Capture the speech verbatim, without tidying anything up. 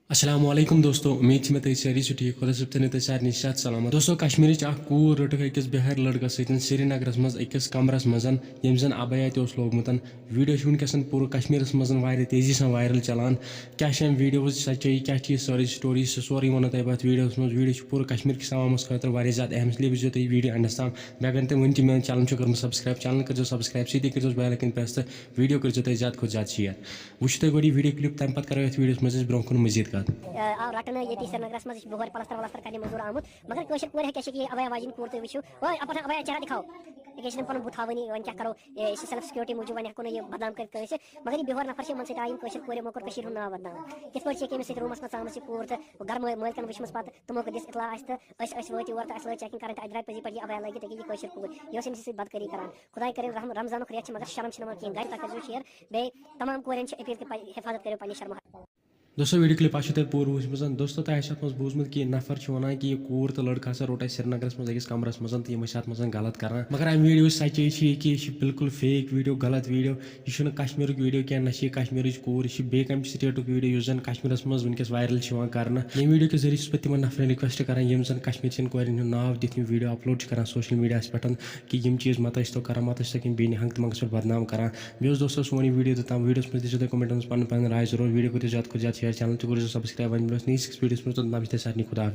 السلام علیکم دوستو، امید چھِ مےٚ تُہۍ سٲری چھِو ٹھیٖک۔ خۄدا صٲب تھٲینو تُہۍ سارنٕے صحت سلامت۔ دوستو، کشمیرٕچ اکھ کوٗر رٔٹٕکھ أکِس بِہٲرۍ لڑکس سۭتۍ سرینگرس منٛز أکِس کمرس منٛز، ییٚمۍ زن عبایا تہِ اوس لوگمُت۔ ویڈیو چھُ وٕنکیٚس پوٗرٕ کشمیرس منٛز واریاہ تیزی سان وایرل چلان۔ کیاہ چھِ یِم ویڈیوز سچٲیی، کیاہ چھِ یہِ سٲرٕے سٹوری، سُہ سورُے وَنو تۄہہِ بہٕ اَتھ ویڈیوس منٛز۔ ویڈیو چھُ پوٗرٕ کشمیر کِس عوامس خٲطرٕ واریاہ زیادٕ اہم، اس لیے وٕچھزیو تُہۍ ویڈیو اینڈس تام۔ بیٚیہِ اگر نہٕ تُہۍ وٕنہِ تہِ میون چینل چھُو کٔرمٕژ سبسکرایب، چینل کٔرزیو سبسکرایب، سۭتی کٔرزیو بیل آیکن پریس تہٕ ویڈیو کٔرزیو تُہۍ زیادٕ کھۄتہٕ زیادٕ شیئر۔ وٕچھِو تُہۍ گۄڈٕ یہِ ویڈیو کلپ، تَمہِ پتہٕ کرو یَتھ ویڈیوس منٛز أسۍ برونٛہہ کُن مزید کتھ۔ آ، آو رٹنہٕ ییٚتی سرینگرس منٛز، یہِ چھُ بِہٲرۍ پلستر ولستر کرنہِ موٚزوٗر آمُت، مگر کٲشِر کورِ ہیٚکہِ کیٛاہ چھِ یہِ عبایا واجِنۍ کوٗر تُہۍ وٕچھِو، اوے اپر عبایا چہرہ دکھاو، یہِ کیٛاہ چھِ تِم پنُن بُتھ ہاوٲنی، وۄنۍ کیٛاہ کرو، یہِ چھِ سیلف سیکورٹی موٗجوٗب، وۄنۍ ہٮ۪کو نہٕ یہِ بدنام کٔرِتھ کٲنٛسہِ، مگر یہِ بِہٲرۍ نفر چھِ یِمن سۭتۍ آیہِ، یِم کٲشِر کورِ، یِمو کوٚر کٔشیٖرِ ہُنٛد ناو بدنام۔ کِتھ پٲٹھۍ چھِ ییٚکیٛاہ أمِس سۭتۍ روٗمس منٛز ژامٕژ یہِ کوٗر تہٕ گرٕ مٲ-، مٲلکن وٕچھمٕژ پتہٕ، تِمو کوٚر دِژ اطلاع اَسہِ تہٕ أسۍ ٲسۍ وٲتۍ یور تہٕ اَسہِ لٲج چیکنگ کرٕنۍ تہٕ اَتہِ درٛاے پٔزی پٲٹھۍ یہِ عبایا لٲگِتھ، ییٚکیٛاہ یہِ کٲشِر کوٗر، یہِ ٲس أمِس سۭتۍ بدکٲری کران۔ خۄداے کٔرِنۍ رحم-، رمضانُک رٮ۪تھ چھِ، مگر شرم چھِنہٕ یِوان کِہیٖنۍ۔ گرِ تۄہہِ کٔرۍزیو شِیَر، بیٚیہِ تمام کورٮ۪ن چھِ اپیٖل کہِ پننہِ حفاظت کٔرِو پننہِ شرمہٕ۔ دوستو، ویڈیو کلپ آسیو تۄہہِ پوٗرٕ وٕچھمٕژ۔ دوستو، تۄہہِ آسیو اَتھ منٛز بوٗزمُت کہِ یہِ نفر چھُ وَنان کہِ یہِ کوٗر تہٕ لڑکہٕ ہسا روٚٹ اَسہِ سرینگرس منٛز أکِس کمرس منٛز تہٕ یِم ٲسۍ اَتھ منٛز غلط کران۔ مگر اَمہِ ویڈیوٕچ سچٲیی چھِ یہِ کہِ یہِ چھِ بالکل fake ویڈیو، غلط ویڈیو۔ یہِ چھُنہٕ کشمیرُک ویڈیو کینٛہہ، نہ چھِ یہِ کشمیرٕچ کوٗر، یہِ چھِ بیٚیہِ کمہِ سٹیٹُک ویڈیو یُس زن کشمیرس منٛز وٕنکیٚس وایرل چھُ یِوان کرنہٕ۔ ییٚمہِ ویڈیو کہِ ذٔریعہٕ چھُس بہٕ تِمن نفرن request کران یِم زن کشمیٖر چٮ۪ن کورٮ۪ن ہُنٛد ناو دِتھ یِم ویڈیو اپلوڈ چھِ کران سوشل میڈیاہس پٮ۪ٹھ، کہِ یِم چیٖز مہ تٔسۍ تو کران، مہ تٔسۍ تو کُنہِ بیٚنہِ ہنٛگتہٕ منٛگس پٮ۪ٹھ بدنام کران۔ بیٚیہِ اوس دوستو سون یہِ ویڈیو تہٕ تام، ویڈیوس منٛز دِژیو تۄہہِ کمنٹن منٛز پنُن پنُن راے ضروٗر۔ ویڈیو کٔرِو زیادٕ کھۄتہٕ زیادٕ شیئر، چینل تہِ کٔرِو سبسکرایب۔ وۄنۍ مِلو أسۍ نٔیِس أکِس ویڈیوس منٛز، توٚتام چھِ تۄہہِ سارنٕے خدا حافظ۔